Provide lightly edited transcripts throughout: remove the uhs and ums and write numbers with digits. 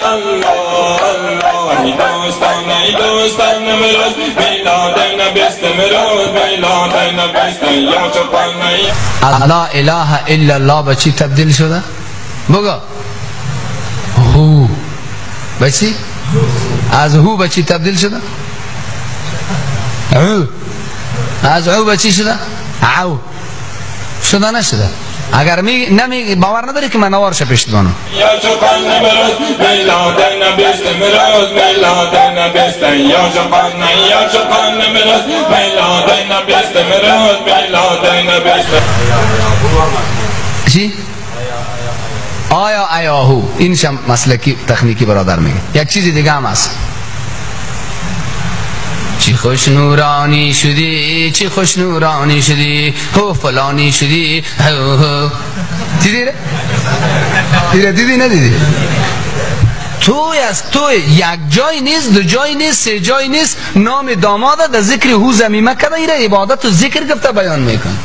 الله الله. ای دوستان ای دوستان امروز میلاد نبیست، امروز میلاد نبیست. یا چوپان لا اله الا الله به چی تبدیل شده؟ بگو هو. به چی؟ از هو به چی تبدیل شده؟ عو. از عو به چی شده؟ عو. شده نشده؟ اگر می نمی باور نداری که من نوارش پیش دانم. یا چوپان امروز میلاد نبیست، امروز میلاد نبیست. یا چوپان یا چوپان امروز میلاد نبیست، امروز میلاد نبیست. چی؟ آیا ایاهو. اینش هم مسلکی تکنیکی برادر میگه. یک چیز دیگه هم هست. چی خوش نورانی شدی، چی خوش نورانی شدی، هو فلانی شدی، هو هو. دیدی؟ دیدی دیدی ندیدی؟ توی از توی یک جای نیست، دو جای نیست، سه جای نیست، نام داماد در ذکر هو زمیمه کرده، ایره عبادت و ذکر گفته بیان میکن.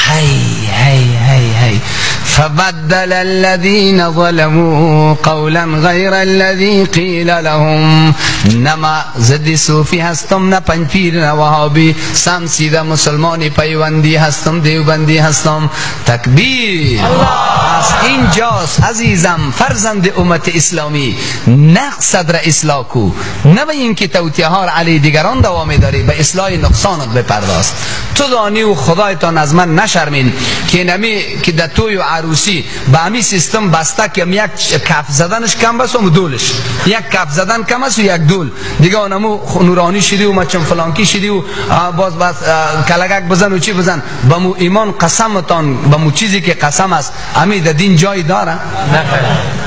هی هی هی هی. فبدل الذين ظلموا قولا غير الذي قيل لهم. نما ضد صوفی هستم، نه پنجپیر نه وهابی، سم سیده مسلمان پیوندی هستم، دیوبندی هستم. تکبیر. پس اینجاست عزیزم فرزند امت اسلامی، نقص را اصلاح کو، نه به اینکه توطئه ها را علی دیگران دوام داری، به اصلاح نقصانت بپرداز. تو دانی و خدایتان از من نشرمین که نمی که در توی و عروسی به همی سیستم بسته که یک کف زدنش کم بس و دولش، یک کف زدن کم است و یک دول دیگه، آنمو نورانی شدی و مچم فلانکی شدی و باز باز کلگک بزن و چی بزن. به مو ایمان قسمتان، به مو چیزی که قسم است، همی در دین جای داره؟ نه.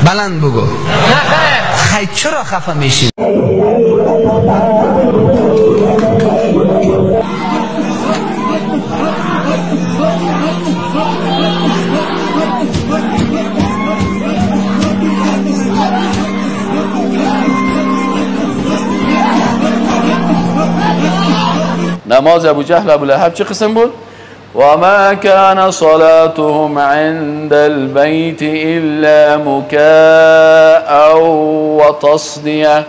بلند بگو. نه. خی چرا خفه میشی؟ نماز ابو جهل ابو لهب چه قسم بود؟ و ما كان صلاتهم عند البيت الا مكاء وتصدیه.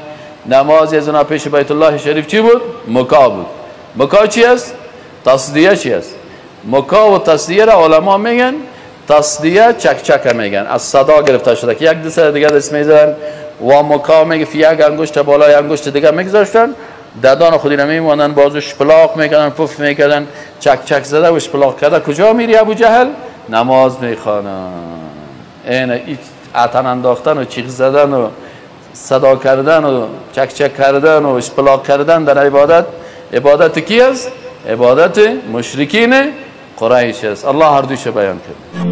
نماز از اونا پیش بیت الله شریف چی بود؟ مکا بود. مکا چی است؟ تصدیه چی است؟ مکا و تصدیه را علما میگن تصدیه چک چک میگن، از صدا گرفته شده که یک دست دیگه دست میزدن، و مکا میگه یک انگشت بالای انگشت دیگه میگذاشتن، ددان خودی را میماندن، بازو شپلاق میکردن، پف میکردن، چک چک زده و شپلاق کرده. کجا میری ابو جهل؟ نماز میخوانن. این عتن انداختن و چیغ زدن و صدا کردن و چک چک کردن و شپلاق کردن در عبادت، عبادت کی است؟ عبادت مشرکین قریش است. الله هر دویش بیان کرد.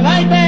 Bye.